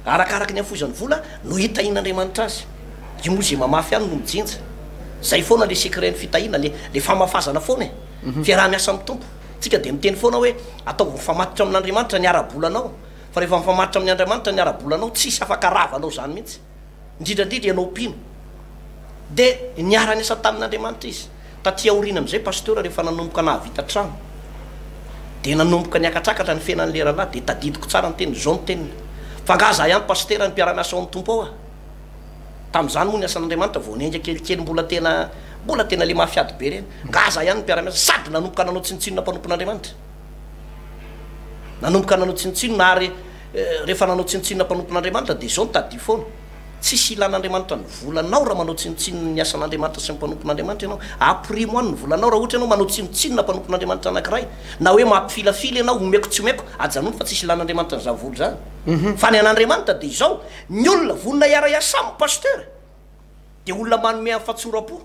Arakaraka ny hafoizany vola no hitahian'Andriamanitra azy. Io moa izay mamafy ihany no mijinja. Zay foana le secret ny fitahiana, le le famafazana foana e. Fiaraha-miasa amin'ny Tompo. Tsika dia miteny foana hoe ataovy mifamatotra amin'Andriamanitra ny ara-bolanao. Fa rehefa mifamatotra amin'ny Andriamanitra ny ara-bolanao, tsisy afaka rava anao zany mihitsy. Indrindra indrindra ianao mpino. Dia niara-niasa tamin'Andriamanitra izy. Taty aoriana amin'izay Pasteur rehefa nanomboka nahavita trano dia nanomboka niakatrakatra ny fiainan'ilay rahalahy dia tadidiko tsara ny teniny, izao ny teniny, fa angaha za ihany Pasitera ny mpiara-miasa ao amin'ny Tompo ao ah? Tamin'izany moa ny asan'Andriamanitra vao niainga kelikely mbola tena mbola tena le mafy ady be ireny, angaha za ihany ny mpiara-miasa sady nanomboka nanao tsinontsinona mpanompon'Andriamanitra. Nanomboka nanao tsinontsinona ary rehefa nanao tsinontsinona mpanompon'Andriamanitra dia izao no tadidio foana, Tsisy ilan'Andriamanitra ny volanao raha manao tsinontsinona ny asan'Andriamanitra sy ny mpanompon'Andriamanitra ianao. Ampirimo any ny volanao raha ohatra ianao manao tsinontsinona mpanompon'Andriamanitra anankiray, na hoe mampifilafila ianao, omeko tsy omeko, ajanony fa tsisy ilan'Andriamanitra an'izany vola izany. Fa ny an'Andriamanitra dia izao, ny olona vonona hiara-hiasa aminy Pasteur dia olona manome amin'ny fahatsoram-po.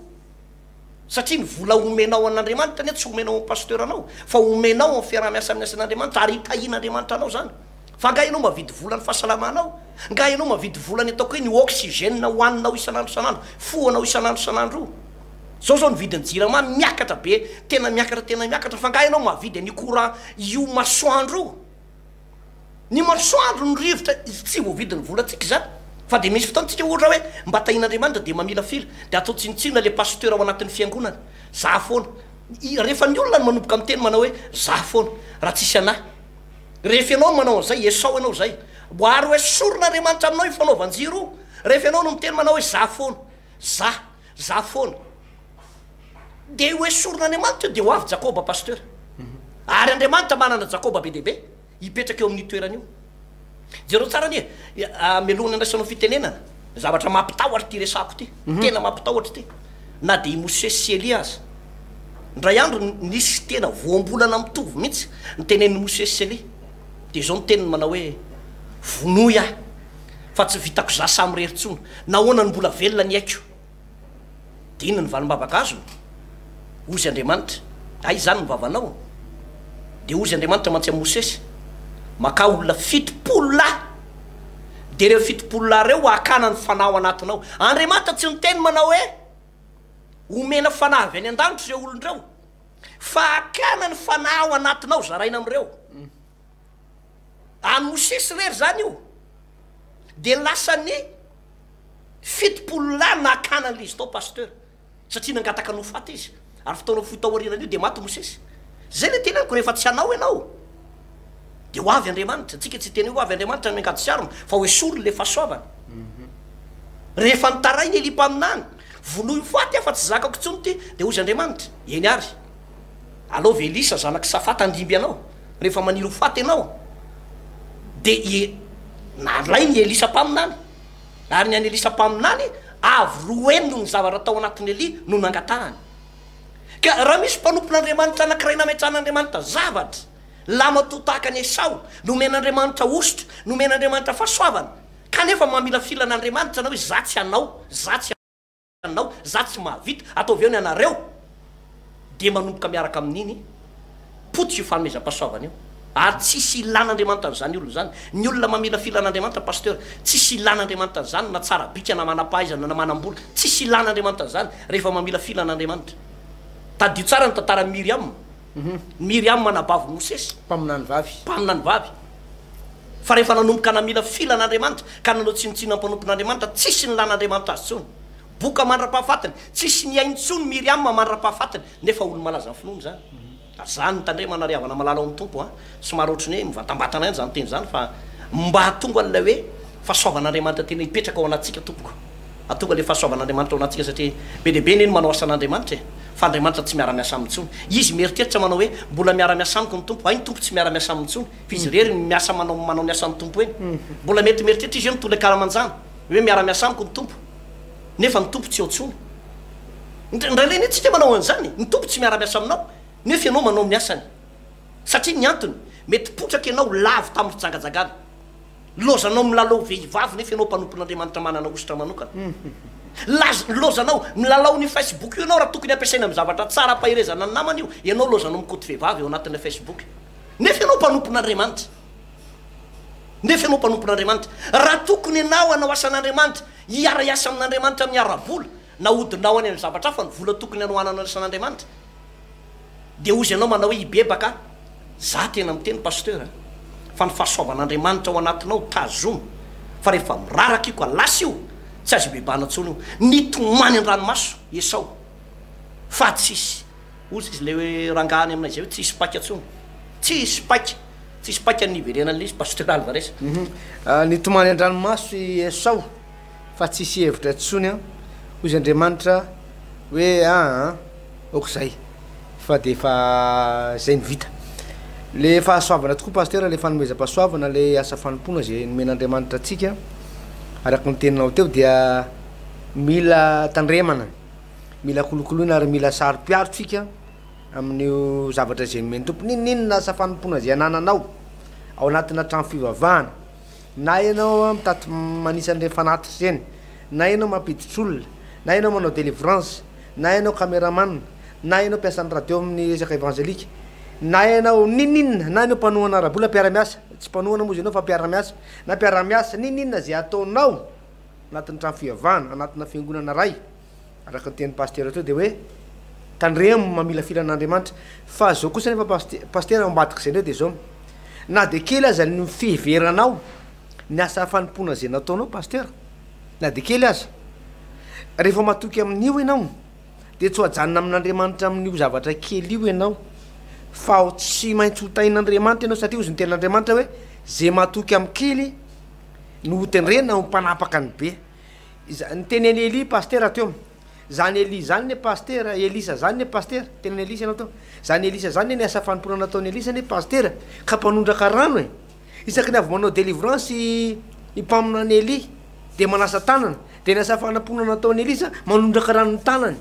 Satria ny vola omenao an'Andriamanitra anie tsy omenao amin'ny pasteur anao fa omenao amin'ny fiaraha-miasa amin'ny asan'Andriamanitra ary hitahian'Andriamanitra anao izany. Fa angaha ianao mahavidy vola ny fahasalamanao? Angaha ianao mahavidy vola ny ataoko hoe ny oxygène hohaninao isan'andro isan'andro, fohanao isan'andro isan'andro io? Zao zao ny vidin'ny jirama miakatra be, tena miakatra tena miakatra fa angaha ianao mahavidy an'io courant io masoandro io? Ny masoandro, ny rivotra, tsy voavidin'ny volantsika izany. Fa dia misy fotoana tsika ohatra hoe mba tahian'Andriamanitra dia mamilafila, dia atao tsinontsinona ilay pasteur ao anatin'ny fiangonana. Za foana. Rehefa ny olona no manomboka miteny manao hoe za foana, raha tsisy anah. Rehefa ianao no manao an'izay, Esao ianao izay. Ary ho esorin'Andriamanitra aminao io fanaovan-jiro io. Rehefa ianao no miteny manao hoe za foana, za, za foana. Dia ho esorin'Andriamanitra io dia ho avy Jakoba Pasteur. Ary Andriamanitra manana Jakoba be dia be hipetraka eo amin'io toerana io. Jereo tsara anie, mialohan'ny handraisanao fitenenana, zavatra mampitahotra ity resako ity, tena mampitahotra ity. Na dia i Mosesy sy Elia aza. Indray andro nisy tena voambolana mitovy mihitsy nitenenin'i Mosesy sy Elia. Dia izao ny teniny manao hoe, vonoy aho, fa tsy vitako izaho samirery intsony, nahoana no mbola velona ny aiko? Dia inona ny valim-bavaka azony? Hozy Andriamanitra, Aiza izany ny vavanao? Dia hozy Andriamanitra mantsy amin'i Mosesy, Makà olona 70 lahy, dia ireo 70 lahy ireo hakana ny fanahy ao anatinao. Andriamanitra tsy niteny manao hoe, Omena fanahy avy any an-danitra ireo olona ireo, fa hakana ny fanahy ao anatinao zaraina amin'ireo. An'i Mosesy irery izany io. Dia lasa ny 70 lahy nakana an'ilay izy tao Pasteur. Satria nangataka ny ho faty izy. Ary fotoana fohy tao aorianan'io dia maty Mosesy. Izay ilay teneniko, rehefa tsy hanao ianao, dia ho avy Andriamanitra. Tsika tsy hiteny hoe ho avy Andriamanitra ny miangady sy arona, fa ho esoriny ilay fahasoavana. Rehefa nitaraina Elia mpaminany, Vonoy ho faty aho fa tsy zakako intsony ity, dia hozy Andriamanitra, Eny àry, alaovy Elisa zanak'i Safata handimby anao, rehefa maniry ho faty ianao. Dia i nalainy i Elisa mpaminany, ary ny an'i Elisa mpaminany avo roa heny noho ny zavatra tao anatin'i Elia no nangatahany. Ka raha misy mpanompon'Andriamanitra anankiray nametrahan'Andriamanitra zavatra, lamatoa tahaka an'i Esao, nomen'Andriamanitra hosotra, nomen'Andriamanitra fahasoavana, Kanefa mamilafila an'Andriamanitra anao hoe za tsy hanao, za tsy hanao, za tsy mahavita, ataovy eo ny anareo, dia manomboka miaraka amin'iny potika io fanomezam-pahasoavana io. Ary tsisy ilan'Andriamanitra an'izany olona izany. Ny olona mamilafila an'Andriamanitra Pasteur, tsisy ilan'Andriamanitra an'izany na tsara bika na manam-pahaizana na manam-bola, tsisy ilan'Andriamanitra an'izany rehefa mamilafila an'Andriamanitra. Tadidio tsara ny tantaran'i Miriam. Miriam anabavin'i Mosesy. Mpaminany vavy. Mpaminany vavy. Fa rehefa nanomboka namila fila an'Andriamanitra, ka nanao tsinontsinona ny mpanompon'Andriamanitra, tsisy nilan'Andriamanitra azy intsony. Boka mandra-pahafatiny. Tsisy nihaino intsony Miriam mandra-pahafatiny. Nefa olo-malaza ny finoana izany. Ary izany no tandremana ry havana malala ao amin'ny Tompo a. Somary ohatran'ny hoe mivantambatana ihany izany teny izany fa mba hahatonga an'ilay hoe fahasoavan'Andriamanitra tena hipetraka ao anatintsika tompoko. Hahatonga ilay fahasoavan'Andriamanitra ao anatintsika satria be dia be anie ny manao asan'Andriamanitra e. Fa Andriamanitra tsy miara-miasa aminy intsony. Izy mieritreritra manao hoe mbola miara-miasa amiko ny Tompo. Hay ny Tompo tsy miara-miasa aminy intsony fa izy irery no miasa manao manao ny asan'ny Tompo eny. Mbola mety mieritreritra izy hoe mitory an-kalamanjana hoe miara-miasa amiko ny Tompo nefa ny Tompo tsy eo intsony. Indraindray anie tsika manao an'izany, ny Tompo tsy miara-miasa aminao nefa ianao manao ny asany. Satria ny antony, mety potraka ianao lavo tamin'ny fijangajangana. Lozanao milalao vehivavy nefa ianao mpanompon'Andriamanitra manana hosotra manokana. Laz, lozanao milalao ny Facebook io ianao raha tokony ampiasaina amin'ny zavatra tsara ampaherezana ny namana io, ianao lozanao mikoty vehivavy ao anatin'ilay Facebook. Nefa ianao mpanompon'Andriamanitra. Nefa ianao mpanompon'Andriamanitra. Raha tokony ianao hanao asan'Andriamanitra, hiara-hiasa amin'Andriamanitra amin'ny ara-bola, na hodinao any amin'ny zavatra hafa ny vola tokony hanohanana ny asan'Andriamanitra. Dia hozy ianao manao hoe hibebaka aho, za tena miteny Pasteur a, fa ny fahasoavan'Andriamanitra ao anatinao tazomy fa rehefa miraraka io ka lasa io, tsy azo ibebahana intsony io. Nitomany an-dranomaso Esao fa tsisy, hozy izy le hoe rangahy any aminay zay hoe tsisy paika intsony, tsisy paika, tsisy paika ny niverenan'ilay izy Pasteur Alvarez. Nitomany an-dranomaso i Esao fa tsisy hevitra intsony an, hozy Andriamanitra hoe aa. Ok zay fa de efa zay no vita. Le fahasoavana tokoa Pasteur le fanomezam-pahasoavana le asa fanompoana zay nomen'Andriamanitra antsika araka ny teninao teo dia mila tandremana, mila kolokoloina ary mila saro-piaro tsika amin'io zavatra izay nomen'ny Tompo. N'inon'inona asa fanompoana zay anananao ao anatina trano fivavahana na ianao mitaty manisa an'ireny fanatitra ireny na ianao mampiditra olona na ianao manao délivrance na ianao cameraman, na ianao mpiasan'ny radio amin'ny resaka evangelika, na ianao n'inon'inona, na ianao mpanohana ara-bola mpiara-miasa, tsy mpanohana moa izy ianao fa mpiara-miasa, na mpiara-miasa, n'inon'inona izay ataonao anatin'ny trano fivavahana, anatina fiangonana iray, araka ny tenin'ny pasitera teo dia hoe tandremo mamilafila an'Andriamanitra. Fa zao kosa nefa pasitera ao ambadik'izay indray dia zao, na dia kely aza ny fiheveranao ny asa fanompoana izay nataonao pasitera, na dia kely aza. Rehefa matoky amin'io ianao, dia tsy ho ajanona amin'Andriamanitra amin'io zavatra kely io ianao, fa tsy maintsy ho tahin'Andriamanitra ianao, satria hozy ny tenin'Andriamanitra hoe, izay matoky amin'ny kely no hotendrena ho mpanapaka ny be. Iza, niteny an'i Elia pasitera teo, zany Elia zany ne pasitera, Elisa zany ne pasitera, niteny an'i Elisa ianao teo, zany Elisa zany ne ny asa fanompoana nataon'i Elisa ne pasitera, ka mpanondraka rano e. Isaky ny avy manao délivrance i mpaminany Elia dia manasa tanana, dia ny asa fanampoana nataon'i Elisa manondraka rano ny tanany.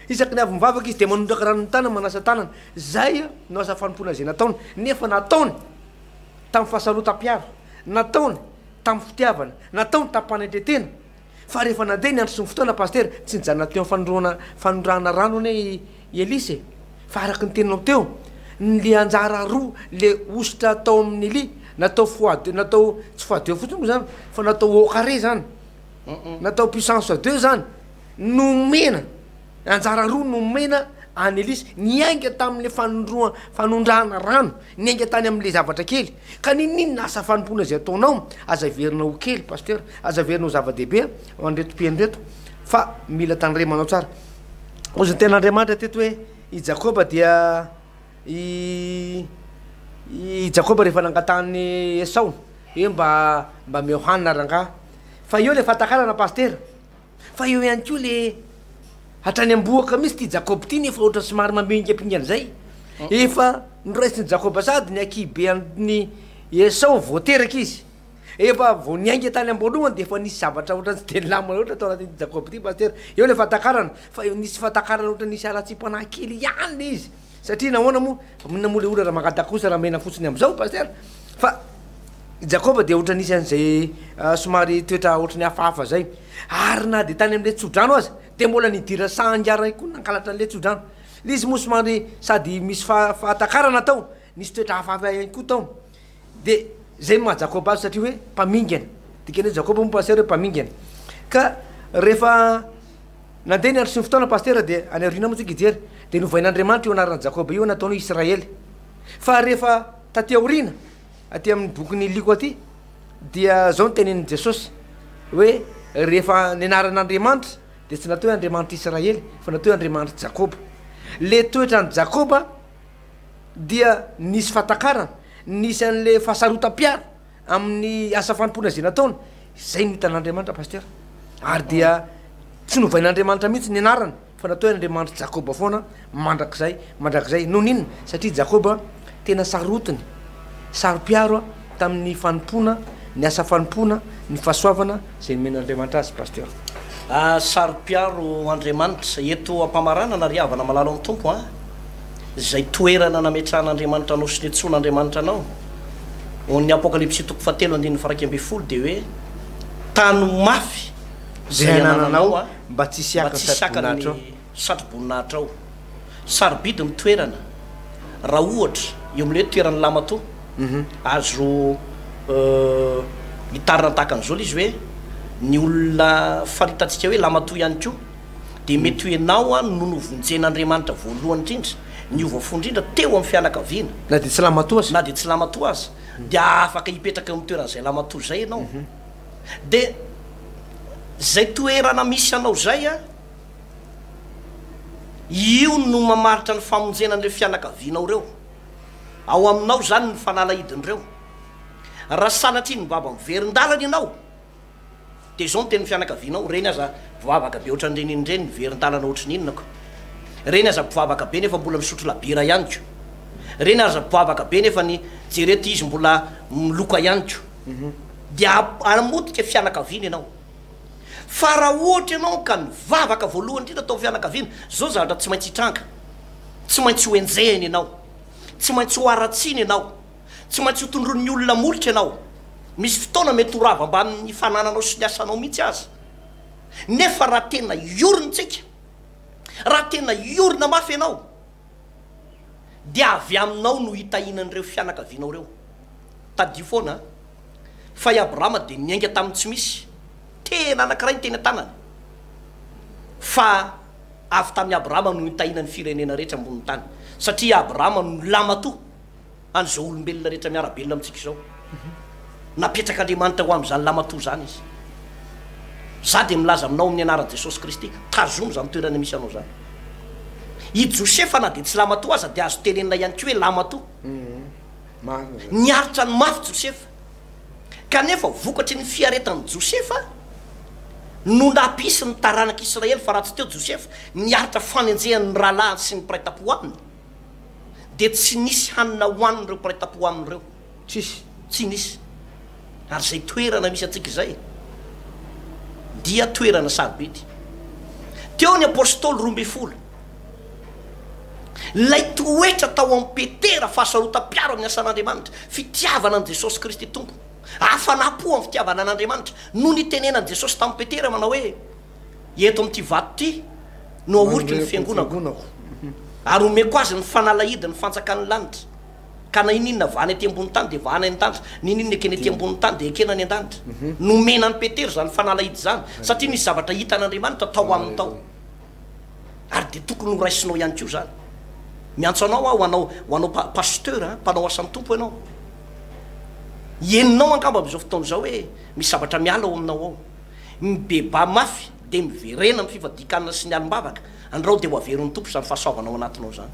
Isaky ny avy mivavaka izy dia manondraka rano ny tanany, manasa tanana. Zay no asa fanompoana izay nataony, nefa nataony tamin'ny fahasarotam-piaro, nataony tamin'ny fitiavana, nataony tamim-panetren-tena. Fa rehefa nandeha ny andro sy ny fotoana Pasitera, tsy nijanona teo amin'ny fanondroana fanondrahana rano anie i Elisa e! Fa araka ny teninao teo, ny le anjara roa, le hosotra atao amin'i Elia, natao fois deux, natao tsy fois deux fotsiny moa zany, fa natao au carré zany, natao puissance deux zany, nomena, anjara roa nomena an'i Elisa, niainga tamin'le fanondroa fanondrahana rano, niainga tany amin'le zavatra kely, ka n'inon'inona asa fanompoana izay ataonao, aza heverina ho kely Pasteur, aza heverina ho zava-dehibe ho an'ireto mpiheno ireto, fa mila tandremanao tsara. Hozy ny tenin'Andriamanitra teto hoe i Jakoba dia i i Jakoba rehefa nangatahan'i Esao hoe mba mba omeo hanina rangahy, fa eo le fahatakarana Pasitera. Fa eo ihany koa le hatrany am-bohoka mihitsy ity Jakoba ity nefa ohatra somary mampingapingana izay. Efa noraisin'i Jakoba sahady ny ankihibe an'i Esao vao teraka izy. Efa vao niainga tany am-boalohany dia efa nisy zavatra ohatran'ny tsy dia nilamina loatra tao anatin'ity Jakoba ity Pasitera. Eo ilay fahatakarana, fa nisy fahatakarana ohatran'ny nisy haratsiam-panahy kely ihany ilay izy. Satria nahoana moa? Fa maninona moa ilay olona raha mangataka kosa raha mena fotsiny amin'izao Pasitera? Fa i Jakoba dia ohatran'ny nisy an'izay somary toetra ohatran'ny hafahafa izay. Ary na dia tany amin'ilay tsodrano aza dia mbola nidira sahan-giara koa nangalatra an'ilay tsodrano. Ilay izy moa somary sady misy fahatakarana tao, nisy toetra hafahafa ihany koa tao. Dia izay no maha Jakoba azy satria hoe mpamingana. Dikany hoe Jakoba moa Pasitera hoe mpamingana. Ka rehefa nandeha ny andro sy ny fotoana Pasitera dia any aoriana moa tsika hijery dia novain'Andriamanitra io anaran'i Jakoba io nataony hoe Israely. Fa rehefa taty aoriana aty amin'ny bokin'ny Liko aty dia zao no tenenin'i Jesosy hoe rehefa ny anaran'Andriamanitra dia tsy natao hoe Andriamanitr'i Israely fa natao hoe Andriamanitr'i Jakoba. Le toetran'i Jakoba dia nisy fahatakarana, nisy an'le fahasarotam-piaro amin'ny asa fanompoana izay nataony, izay no hitan'Andriamanitra Pasteur. Ary dia tsy novain'Andriamanitra mihitsy ny anarany fa natao hoe Andriamanitr'i Jakoba foana mandrakizay mandrakizay. Noho ny inona? Satria Jakoba tena sarotiny, saro-piaro tamin'ny fanompoana, ny asa fanompoana, ny fahasoavana izay nomen'Andriamanitra azy Pasteur. Saro-piaro Andriamanitra. Eto am-pamaranana ry havana malala ao amin'ny Tompo a! Izay toerana nametrahan'Andriamanitra anao sy niantsoan'Andriamanitra anao. Ao amin'ny Apokalypsy toko fahatelo andininy faha-11 dia hoe, Tano mafy izay anananao a, mba tsy hisy haka ny satroboninahitrao. Sarobidy ny toerana. Raha ohatra eo amin'ilay hoe toeran'ny lamatoa, azo itarina tahaka an'izao ilay izy hoe, ny olona faritantsika hoe lamatoa ihany koa dia mety ho ianao no novonjen'Andriamanitra voalohany indrindra, niova fo indrindra teo amin'ny fianakaviana. Na dia tsy lamatoa aza. Na dia tsy lamatoa aza, dia afaka hipetraka eo amin'ny toeran'izay lamatoa izay ianao. Dia izay toerana misy anao izay an, Io no mamaritra ny famonjena an'ireo fianakavianao ireo. Ao aminao izany ny fanalahidin'ireo. Raha sanatria ny baba miverin-dalana ianao, dia izao no tenin'ny fianakavianao, Ireny aza mpivavaka be ohatran'ireny inona ireny, miverin-dalana ohatry ny inona ko. Ireny aza mpivavaka be nefa mbola misotro labiera ihany ko. Ireny aza mpivavaka be nefa ny jereo ity izy mbola miloka ihany ko. Dia hamotika fianakaviana ianao. Fa raha ohatra ianao ka nivavaka voalohany indrindra tao amin'ny fianakaviana, izao zavatra tsy maintsy hitranga, tsy maintsy ho enjehina ianao, tsy maintsy ho haratsiana ianao, tsy maintsy ho tondroin'ny olona molotra ianao, misy fotoana mety ho rava mbamin'ny fanananao sy ny asanao mihitsy aza. Nefa raha tena hiorina isika, raha tena hiorina mafy ianao, dia avy aminao no hitahiana an'ireo fianakavianao ireo. Tadidio foana an! Fa i Abrahama dia niainga tamin'ny tsy misy, tena anankiray ny teny an-tanany, fa avy tamin'i Abrahama no nitahiana ny firenena rehetra ambonin'ny tany, satria i Abrahama no lamatoa an'izao olombelona rehetra miara-belona amintsika izao. Napetrak'Andriamanitra ho amin'izany lamatoa izany izy. Izaho dia milaza aminao amin'ny anaran'i Jesosy Kristy, tazomy izany toerana misy anao izany. I Josefa na dia tsy lamatoa aza dia azo tenenina ihany koa hoe lamatoa. Niaritra ny mafy Josefa. Kanefa vokatry ny fiaretan'i Josefa no nampisy ny taranak'Israely fa raha tsy teo Josefa niaritra fanenjehan'ny rahalahiny sy ny mpiray tampo aminy dia tsy nisy hanina hohanin'ireo mpiray tampo aminy ireo. Tsisy. Tsy nisy. Ary izay toerana misy antsika izay dia toerana sarobidy. Teo ny apostoly 12. Ilay toetra tao amin'i Petera, fahasarotam-piaro amin'ny asan'Andriamanitra, fitiavana an'i Jesosy Kristy Tompo, hafanam-po amin'ny fitiavana an'Andriamanitra, no nitenenan'i Jesosy tamin'i Petera manao hoe, Eto amin'ity vato ity no ahoriko ny fiangonako, ary homeko azy ny fanalahidin'ny fanjakan'ny lanitra. Ka na inona vahana ety ambony tany dia vahana any an-danitra, na inona ekena ety ambony tany dia ekena any an-danitra. Nomena an'i Petera izany fanalahidy izany, satria nisy zavatra hitan'Andriamanitra tao aminy tao. Ary dia tokony ho raisinao ihany koa izany. Miantso anao aho ho anao, ho anao pa, pasteur, mpanao asan'ny Tompo ianao. Henonao angamba amin'izao fotoana izao hoe misy zavatra miala ao aminao ao. Mibebaha mafy dia miverena amin'ny fifadian-kanina sy ny alim-bavaka, andrao dia ho averin'ny Tompo izany fahasoavana ao anatinao izany.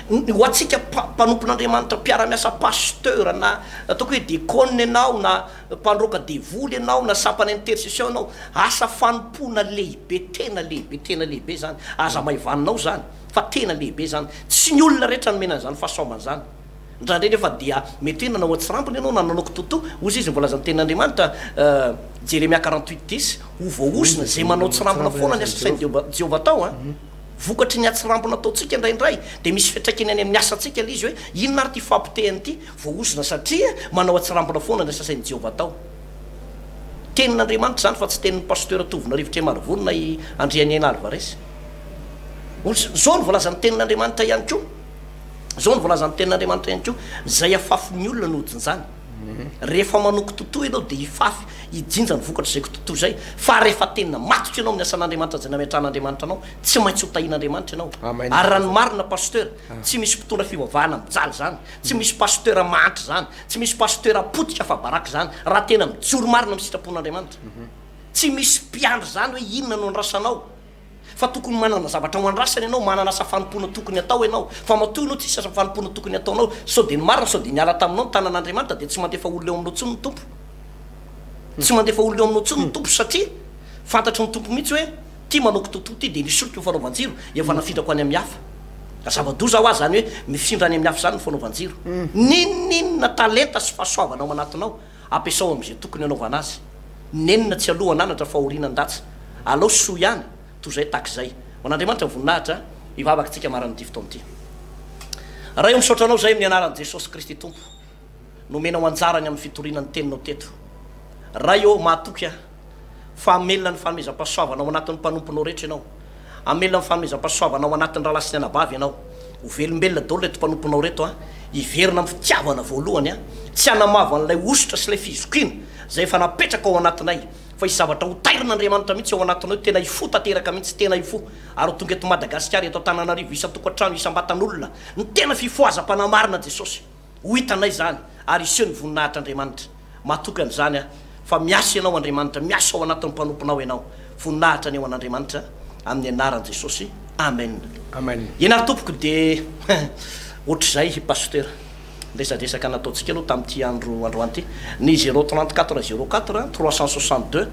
Ho antsika mpanompon'Andriamanitra mpiara-miasa pasteur na ataoko hoe dekona ianao na mpandroaka devoly ianao na sampana intercession ianao, asa fanompoana lehibe, tena lehibe, tena lehibe izany. Aza amaivaninao izany fa tena lehibe izany. Tsy ny olona rehetra nomena an'izany fahasoavana izany. Indraindray nefa dia mety hoe nanao atsirambina ianao na nanao kitotoa, hozy izy ny voalazan'ny tenin'Andriamanitra, Jeremia 48 dix, ho voaozona izay manao tsirambina foana ny asa sain'i Jehovah atao an. Vokatry ny hatsirambina ataontsika indraindray dia misy fiantraikany any amin'ny asantsika ilay izy hoe inona ary ity fahapotehana ity? Voaozona satria manao hatsirambina foana ny asa sain'i Jehovah atao. Tenin'Andriamanitra izany fa tsy tenin'ny Pasteur Tovonarivo Tremarovony na i Andrianiaina Alvarez. Izao no voalazan'ny tenin'Andriamanitra ihany koa. Izao no voalazan'ny tenin'Andriamanitra ihany koa, Izay afafin'ny olona no hojinjany. Rehefa manao kitotoa ianao dia hifafy, hijinja ny vokatr'izay kitotoa izay. Fa rehefa tena matotra ianao amin'ny asan'Andriamanitra izay nametrahan'Andriamanitra anao, tsy maintsy ho tahian'Andriamanitra ianao. Ary raha ny marina Pasteur, tsy misy mpitondra fivavahana mijaly izany, tsy misy Pasteur mahantra izany, tsy misy Pasteur potika afa-baraka izany, raha tena mijoro marina amin'ny sitrapon'Andriamanitra. Tsy misy mpiandry izany hoe inona no andrasanao. Fa tokony manana zavatra ho andrasana ianao, manana asa fanompoana tokony hatao ianao. Fa matoa ianao tsisy asa fanompoana tokony hataonao, sao dia ny marina, sao dia niala taminao ny tanan'Andriamanitra dia tsy mandefa olona eo aminao intsony ny Tompo. Tsy mandefa olona eo aminao intsony ny Tompo satria fantatry ny Tompo mihitsy hoe ity manao kitotoa ity dia nisoroka io fanaovan-jiro, efa nafindrako any amin'ny hafa. Zava-doza hoa izany hoe mifindra any amin'ny hafa izany ny fanaovan-jiro. N'inon'inona talenta sy fahasoavana ao anatinao, Ampiasao amin'izay tokony hanaovana azy. Nenina tsy aloha hananatra fa aoriana handatsa. Alao soa ihany toy izay tahaka izay. Ho an'Andriamanitra ny voninahitra, hivavaka tsika maran'ity fotoana ity. Ray o misaotra Anao izahay amin'ny anaran'i Jesosy Kristy Tompo nomenao anjara ny amin'ny fitoriana ny teninao teto. Ray o mahatoky aho fa hamelona ny fanomezam-pahasoavana ao anatin'ny mpanomponao rehetra Ianao. Hamelona ny fanomezam-pahasoavana ao anatin'ny rahalahy sy ny anabavy Ianao. Ho velombelona daholo ireto mpanomponao ireto an. Hiverina amin'ny fitiavana voalohany an. Tsy hanamavo an'ilay hosotra sy ilay fizokiana izay efa napetraka ao anatinay, fa hisy zavatra ho tairin'Andriamanitra mihitsy ao anatinao, tena hifoha tanteraka mihitsy, tena hifoha. Ary ho tonga eto Madagasikara, eto Antananarivo, isan-tokantrano, isam-batan'olona, ny tena fifohazam-panahy marina Jesosy. Ho hitanay izany, ary hiseho ny voninahitr'Andriamanitra. Matoky an'izany aho, fa miasa Ianao, Andriamanitra, miasa ao anatin'ny mpanomponao Ianao. Voninahitra anie ho an'Andriamanitra, amin'ny anaran'i Jesosy. Amen. Amen. Eny ary tompoko dia ohatr'izay Pasteur ny resadresaka nataontsika aloha tamin'ity andro androany ity. Ny zéro 34 04 362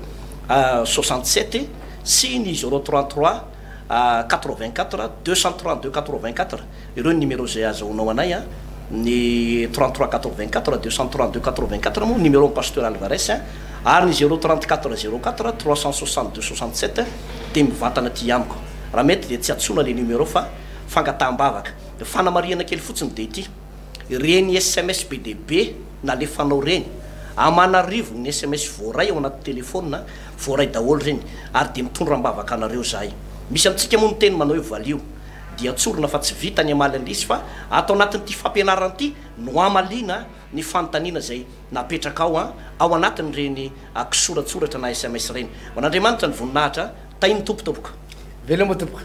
67 sy ny zéro 33 84 232 84 Ireo ny numéro izay azahoanao anay a, ny 33 84 232 84 moa numéro an'i Pasteur Alvarez a, ary ny 0 34 04 362 67 dia mivantana aty amiko. Raha mety dia tsy antsoina le numéro fa fangataham-bavaka. Fanamarihana kely fotsiny dia ity, ireny sms be dia be nalefanao ireny, aman'arivony ny sms voaray ao anaty telephone, voaray daholo ireny ary dia mitondra am-bavaka anareo izahay. Misy amintsika moa miteny manao hoe valio. dia tsorina fa tsy vita ny hamaly an'lisy fa ato anatin'ity fampianarana ity no hamaliana ny fanontaniana izay napetrakao an ao anatin'ireny kisoratsoratra na sms ireny. Ho an'Andriamanitra ny voninahitra, tahin'ny Tompo tompoko. Veloma tompoko.